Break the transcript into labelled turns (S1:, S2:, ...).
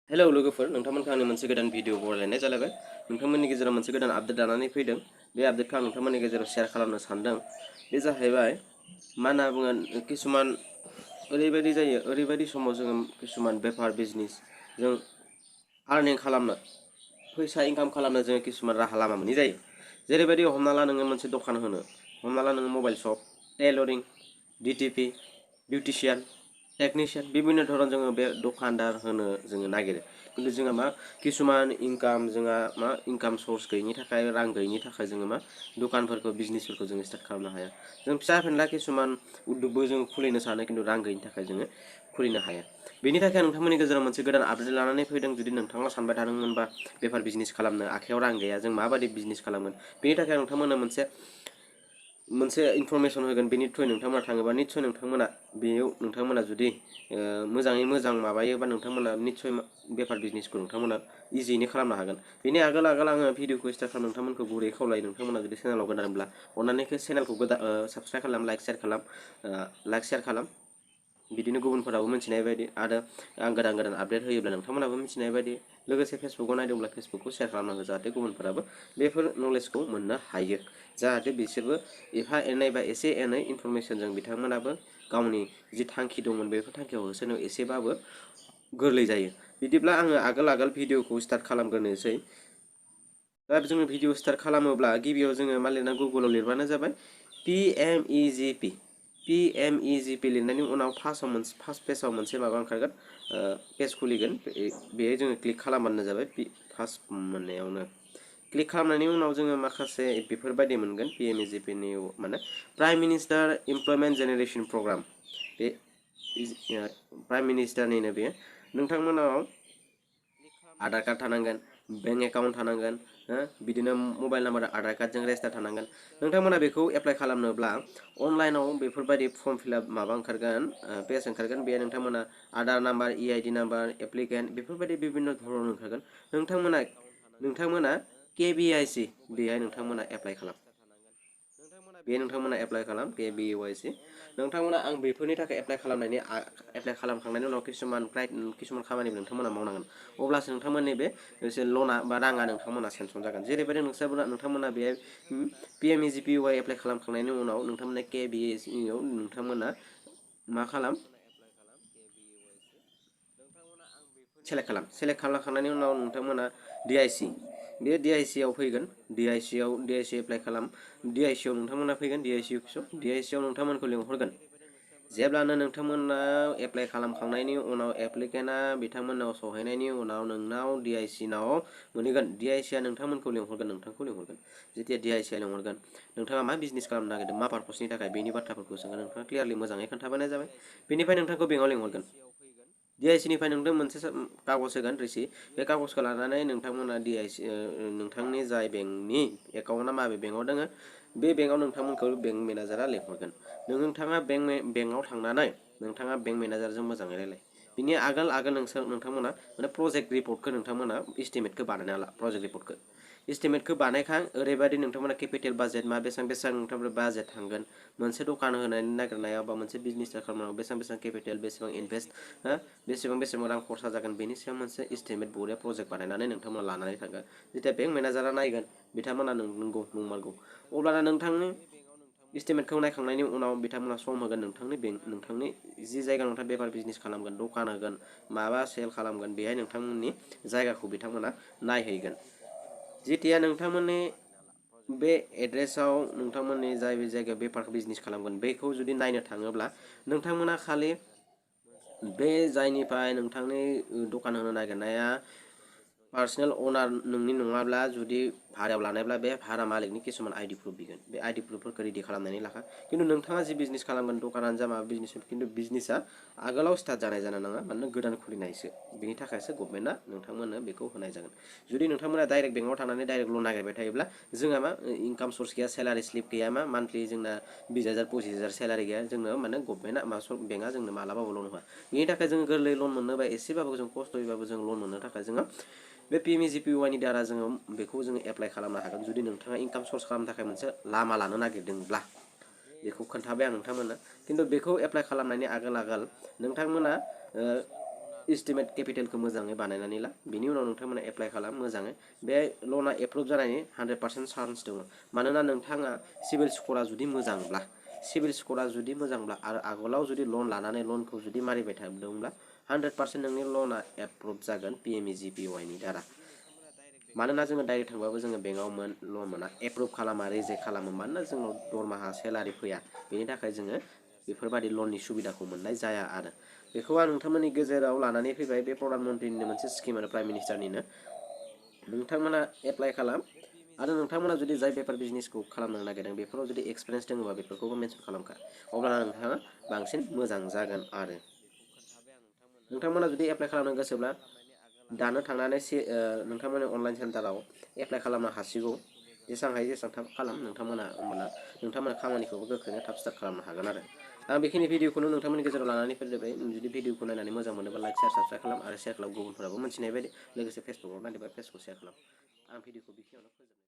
S1: hello लोगोफोर नोंथांमोनखौ आंनि मोनसे गोदान भिडिअ बरायनाय जालायबाय नोंथांमोननि गेजेराव मोनसे गोदान आपडेट लानानै फैदों बे आपडेटखौ आं नोंथांमोननि गेजेराव शेयार खालामनो सानदों बे जाहैबाय मा होनना बुङो किसुमान ओरैबायदि जायो ओरैबायदि समाव जोङो किसुमान बेफार बिजनेस जों आर्निं खालामनो फैसा इनकाम खालामनो जोङो किसुमान राहा लामा मोनै जायो जेरैबायदि हमना ला नोङो मोनसे दखान होनो हमना ला नोङो मबाइल शप टेलरिं डिटिपि बिउटिशियान टेकनिशियान बिभिन्न धरन जोङो बे दखानदार होनो जोङो नागिरो किन्तु जोंहा मा किसुमान इनकाम जोंहा मा इनकाम सर्स गैयिनि थाखाय रां गैयिनि थाखाय जोङो मा दखानफोरखौ बिजनेसफोरखौ जोङो स्टार्ट खालामनो हाया जों फिसा फेनला किसुमान उद्योगबो जों खुलिनो सानो किन्तु रां गैयिनि थाखाय जोङो खुलिनो हाया बेनि थाखाय नोंथांमोननि गेजेराव मोनसे गोदान आपडेट लानानै फैदों जुदि नोंथाङा सानबाय थादोंमोनबा बेफार बिजनेस खालामनो आखायाव रां गैया जों माबायदि बिजनेस खालामगोन बेनि थाखाय नोंथांमोननो मोनसे इनफरमेसन होगोन बेनि थ्रुयै नोंथांमोना थाङोबा निस्सय नोंथांमोना जुदि मोजाङै मोजां माबायोबा नोंथांमोना निस्सय बेफार बिजनेसखौ नोंथांमोना इजियैनो खालामनो हागोन बेनि आगोल आङो भिडिअखौ स्टार्ट खालाम नोंथांमोनखौ गुरै खावलायो नोंथांमोना जुदि चेनेलाव गोदानब्ला अन्नानै चेनेलखौ साबस्क्राइब खालाम लाइक शेयार खालाम बिदिनो गुबुनफोराबो मिथिनाय बायदि आरो आं गोदान आपडेट होयोब्ला नोंथांमोनाबो मिथिनाय बायदि लोगोसे फेसबुकाव नायदोंब्ला फेसबुकखौ शेयार खालामनांगौ जाहाथे गुबुनफोराबो बेफोर नलेजखौ मोननो हायो जाहाथे बिसोरबो एफा एनै बा एसे एनै इनफरमेसनजों बिथांमोनाबो गावनि जि थांखि दंमोन बेफोर थांखियाव होसोनो एसेबाबो गोरलै जायो बिदिब्ला आङो आगोल भिडिअखौ स्टार्ट खालामग्रोनोसै दा जोङो भिडिअ स्टार्ट खालामोब्ला गिबियाव जोङो मा लिरना गुगोलाव लिरबानो जाबाय PMEGP लिरनायनि उनाव फार्स्ट पेजाव मोनसे माबा ओंखारगोन पेज खुलिगोन बेहाय जोङो क्लिक खालामबानो जाबाय फार्स्ट मोननायावनो क्लिक खालामनायनि उनाव जोङो माखासे बेफोरबायदि मोनगोन PMEGPनि माने prime minister employment generation programme बे प्राइम मिनिस्टारनिनो बे नोंथांमोनाव आधार कार्ड थानांगोन बेंक एकाउन्ट थानांगोन बिदिनो मबाइल नाम्बार आधार कार्डजों रेजिस्टार थानांगोन नोंथांमोना बेखौ एप्लाइ खालामनोब्ला अनलाइनाव बेफोरबायदि फर्म फिलआप माबा ओंखारगोन पेज ओंखारगोन बे नोंथांमोना Aadhaar number EID number applicant बेफोरबायदि बिभिन्न धरन ओंखारगोन नोंथांमोना KVIC बेहाय नोंथांमोना एप्लाइ खालाम KVIC नोंथांमोना आं बेफोरनि थाखाय एप्लाइ खालामखांनायनि उनाव किसुमान खामानिबो नोंथांमोना मावनांगोन अब्लासो नोंथांमोननि बे लना बा राङा नोंथांमोना सेंसन जागोन जेरैबायदि नोंथांमोना बे PMEGPY एप्लाइ खालामखांनायनि उनाव नोंथांमोना KVIC आव नोंथांमोना मा खालाम सेलेक्ट खालामखांनायनि उनाव नोंथांमोना DIC बे DIC आव फैगोन DIC एप्लाइ खालाम DIC आव नोंथांमोना फैगोन DIC आव नोंथांमोनखौ लिंहरगोन जेब्लानो नोंथांमोना एप्लाइ खालामखांनायनि उनाव एप्लिकेन्टआ बिथांमोननाव सहैनायनि उनाव नोंनाव DIC नाव मोनहैगोन DIC आ नोंथांखौ लिंहरगोन जेथिया DIC आ लिंहरगोन नोंथाङा मा बिजनेस खालामनो नागिरदों मा पार्पसनि थाखाय बेनि बाथ्राफोरखौ सोंगोन नोंथाङा क्लियारलि मोजाङै खोन्थाबानो जाबाय बेनिफ्राय नोंथांखौ बेंकआव लिंहरगोन DIC निफ्राय नोंथां मोनसे कागज होगोन रिसिप्ट बे कागजखौ लानानै नोंथांमोना नोंथांनि जाय बेंकनि एकाउन्टआ माबे बेंकआव दङ बे बेंकआव नोंथांमोनखौ बेंक मेनेजारा लिंहरगोन नोंथाङा बेंकआव थांनानै नोंथाङा बेंक मेनेजारजों मोजाङै रायलाय बिनि आगोल नोंथांमोना माने प्रजेक्ट रिपर्टखौ नोंथांमोना इस्टिमेटखौ बानायखां ओरैबायदि नोंथांमोना केपिटेल बाजेट मा बेसेबां नोंथांमोना बाजेट थांगोन मोनसे दखान होनायनि नागिरनायाव बा मोनसे बिजनेस खालामनायाव बेसेबां केपिटेल बेसेबां इनभेस्ट बेसेबां रां खरसा जागोन बेनि सायाव मोनसे इस्टिमेट बरिया प्रजेक्ट बानायनानै नोंथांमोना लानानै थांगोन जेथिया बेंक मेनेजारा नायगोन बिथांमोना नंमारगौ अब्लाना नोंथांनि इस्टिमेटखौ नायखांनायनि उनाव बिथांमोना सम होगोन नोंथांनि जि जायगायाव नोंथाङा बेफार बिजनेस खालामगोन दखान होगोन माबा सेल खालामगोन बेहाय नोंथांमोननि जायगाखौ बिथांमोना नायहैगोन जेथिया नोंथांमोननि बे एड्रेसाव नोंथांमोननि जाय जायगायाव बेफार बिजनेस खालामगोन बेखौ जुदि नायनो थाङोब्ला नोंथांमोना खालि बे जायनिफ्राय नोंथांनि दखान होनो नागिरनाया पार्सनेल अनार नोंनि नङाब्ला जुदि भारायाव लानायब्ला बे भारा मालिकनि किसुमान आइडि प्रुफ बिगोन बे आइडि प्रुफफोरखौ रेडि खालामनानै लाखा खिन्थु नोंथाङा जि बिजनेस खालामगोन दखानानो जा माबा बिजनेस खिन्थु बिजनेसा आगोलाव स्टार्ट जानाय जानो नाङा मानोना गोदान खुलिनायसो बेनि थाखायसो गभर्नमेन्टआ नोंथांमोननो बेखौ होनाय जागोन जुदि नोंथांमोना डाइरेक्ट बेंकआव थांनानै डाइरेक्ट लन नागिरबाय थायोब्ला जोंहा मा इनकाम सर्स गैया सेलारि स्लिप गैया मा मान्थलि जोंना 20,000 25,000 सेलारि गैया जोंनो माने गभर्नमेन्टआ बेंकआ जोंनो मालाबाबो लन होआ बेनि थाखाय जों गोरलै लन मोननोबा एसेबाबो जों खस्थ'यैबाबो जों लन मोननो थाखाय जोङो बे PMEGPY नि दारा जोङो बेखौ जोङो एप्लाइ खालामनो हागोन जुदि नोंथाङा इनकाम सर्स खालामनो थाखाय मोनसे लामा लानो नागिरदोंब्ला बेखौ खोन्थाबाय आं नोंथांमोननो खिन्थु बेखौ एप्लाइ खालामनायनि आगोल नोंथांमोना एस्टिमेट केपिटेलखौ मोजाङै बानायनानै ला बिनि उनाव नोंथांमोना एप्लाइ खालाम मोजाङै बे लना एप्रुभ जानायनि 100% चान्स दङ मानोना नोंथाङा सिभिल स्क'रा जुदि मोजांब्ला आरो आगोलाव जुदि लन लानानै लनखौ जुदि मारिबाय थादोंब्ला 100% नोंनि लना एप्रुभ जागोन PMEGPY नि दारा मानोना जोङो डाइरेक्ट थांबाबो जोङो बेंकआव लन मोना एप्रुभ खालामा रिजेक्ट खालामो मानोना जोंनाव दरमाहा सेलारि फैया बेनि थाखाय जोङो बेफोरबायदि लननि सुबिदाखौ मोननाय जाया आरो बेखौ आं नोंथांमोननि गेजेराव लानानै फैबाय बे प्रधान मन्त्रिनिनो मोनसे स्किम आरो प्राइम मिनिस्टारनिनो नोंथांमोना एप्लाइ खालाम आरो नोंथांमोना जुदि जाय बेफार बिजनेसखौ खालामनो नागिरदों बेफोराव जुदि एक्सपिरियेन्स दङबा बेफोरखौबो मेनसन खालामखा अब्ला नोंथाङा बांसिन मोजां जागोन आरो नोंथांमोना जुदि एप्लाइ खालामनो गोसोब्ला दानो थांनानै नोंथांमोननि अनलाइन सेन्टाराव एप्लाइ खालामनो हासिगौ जेसेबां हायो जेसेबां थाब खालाम नोंथांमोना खामानिखौबो गोख्रैनो थाब स्टार्ट खालामनो हागोन आरो आं बेखिनि भिडिअखौनो नोंथांमोननि गेजेराव लानानै फैबाय जुदि भिडिअखौ नायनानै मोजां मोनोबा लाइक शेयार साबस्क्राइब खालाम आरो शेयार खालाम गुबुनफोराबो मोनथिनाय बायदि लोगोसे फेसबुकाव नायदोंबा फेसबुक शेयार खालाम आं भिडिअखौ बेखिनियावनो फोजोबबाय